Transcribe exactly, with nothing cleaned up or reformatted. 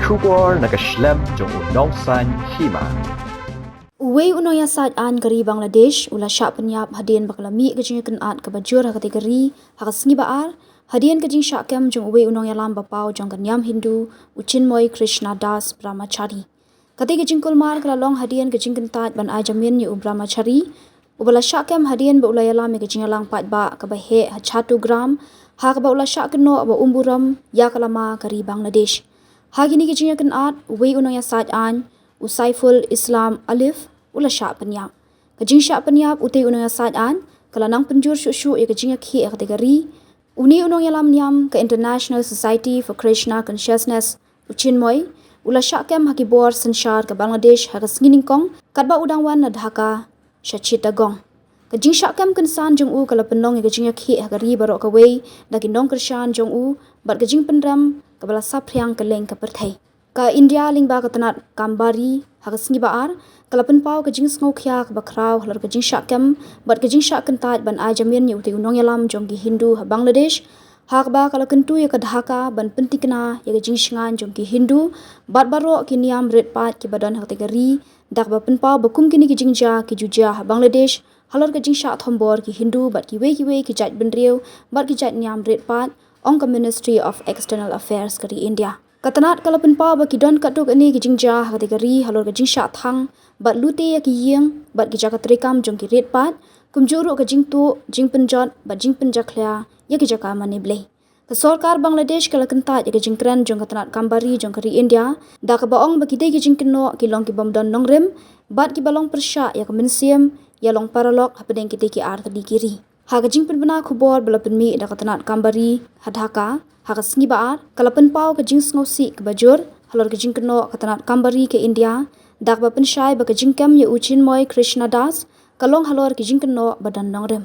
Khubor na ka shlem jong u nongsaiñ hima. Uwei u nongïasaid aiñ ka ri Bangladesh u la shah pynïap hadien ba ka la mih ka jingïakynad kaba jur ha kata ka ri ha ka sngi ba ar, hadien ka jingshah kem jong uwei u nongïalam ba paw jong ka niam Hindu, u Chinmoy Krishna Das Brahmachari. Kata ka jingkulmar ka la long hadien ka jingkyntait ban ai jamin ïa u Brahmachari, uba la shah kem hadien ba u la ïalam ïa ka jingïalang paidbah kaba heh ha Chattogram, ha kaba u la shah kynnoh ba um burom ïa ka lama ka ri Bangladesh. Ha kine ki jingïakynad, uwei u nongïasaid aiñ, u Saiful Islam Alif, u la shah pynïap. Ka jingshah pynïap utei u nongïasaid aiñ ka la nang pynjur shuh shuh ïa ka jingïakhih ha kata ka ri. Une u nongïalam niam ka International Society for Krishna Consciousness, u Chinmoy, u la shah kem ha ki bor synshar ka Bangladesh ha ka sngi nyngkong, katba u dang wan na Dhaka sha Chittagong. Ka jingshah kem kynsan jong u ka la pynlong ïa ka jingïakhih ha ka ri baroh kawei da ki nongkyrshan jong u, bad ka jingpynrem kaba la saphriang kylleng ka pyrthei. Ka India lyngba ka tnat Kambari ha ka sngi ba ar ka la pynpaw ka jingsngewkhia kaba khraw halor ka jingshah kem bad ka jingshah kyntait ban ai jamin ïa utei u nongïalam jong ki Hindu ha Bangladesh, ha kaba ka la kyntu ïa ka Dhaka ban pyntikna ïa ka jingshngaiñ jong ki Hindu bad baroh ki niam rit paid kiba don ha kata ka ri, da kaba pynpaw ba kum kine ki jingjia ki ju jia ha Bangladesh halor ka jingshah thombor ki Hindu bad kiwei kiwei ki jait bynriew bad ki jait niam rit paid, ong ka Ministry of External Affairs ka ri India. Ka tnat ka la pynpaw ba ki don katto katne ki jingjia ha kata ka ri halor ka jingshah thang bad lute ïa ki ïing bad ki jaka treikam jong ki rit paid, kumjuh ruh ka jingtuh, jingpynjot bad jingpynjakhlia ïa ki jaka mane blei. Ka sorkar Bangladesh ka la kyntait ïa ka jingkren jong ka tnat Kambari jong ka ri India, da kaba ong ba kitei ki jingkynnoh ki long ki bym don nongrim bad kiba long pyrshah ïa ka mynsiem ïa long paralok hapdeng kitei ki ar tylli ki ri. Ha ka jingpynbna khubor ba la pynmih da ka tnat Kambari ha Dhaka ha ka sngi ba ar, ka la pynpaw ka jingsngewsih kaba jur halor ka jingkynnoh ka tnat Kambari ka India, da kaba pynshai ba ka jingkem ïa u Chinmoy Krishna Das ka long halor ki jingkynnoh ba don nongrim.